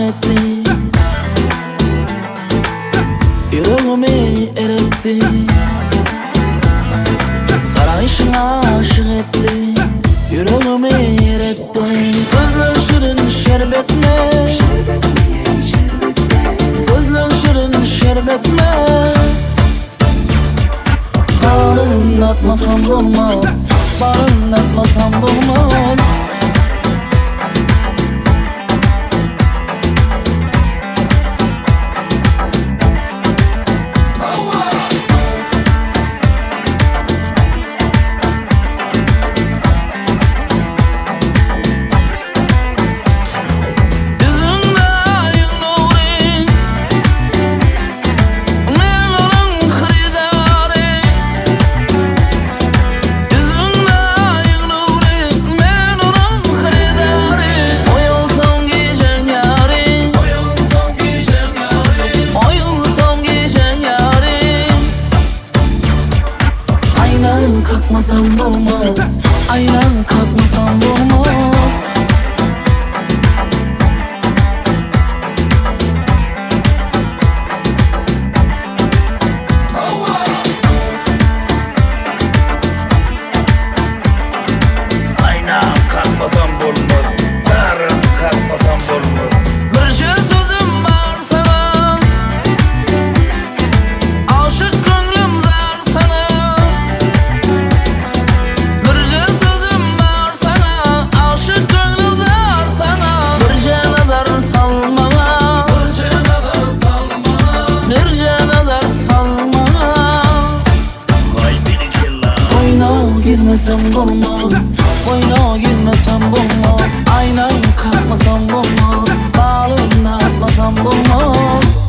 etdi. Ýüregimi eretdi. Garaýşyň aşyk etdi. Ýüregimi eretdi. Sözleň şirin şerbetme. Sözleň şirin şerbetme. Balyn atmasam bolmaz. Balyn atmasam bolmaz. Ýüzüňde aýyň nury, Men onuň hyrydary. Ýüzüňde aýyň nury, Men onuň hyrydary. Oýansam gijäň ýary, Oýansam gijäň ýary, Oýansam gijäň ýary. Aýnan kakmasam bolmaz, Aýnan kakmasam bolmaz. Aýnan kakmasam bolmaz, Daryn kakmasam bolmaz. Birje sözüm bar saňa, Aşyk köňlüm zar saňa. Birje sözüm bar saňa, Aşyk köňlüm zar saňa. Birje nazar sal maňa, Birje nazar sal maňa, Birje nazar sal maňa. Haý berekella. Goýna girmesem bolmaz, Goýna girmesem bolmaz. Aýnan kakmasam bolmaz, Balyny atmasam bolmaz.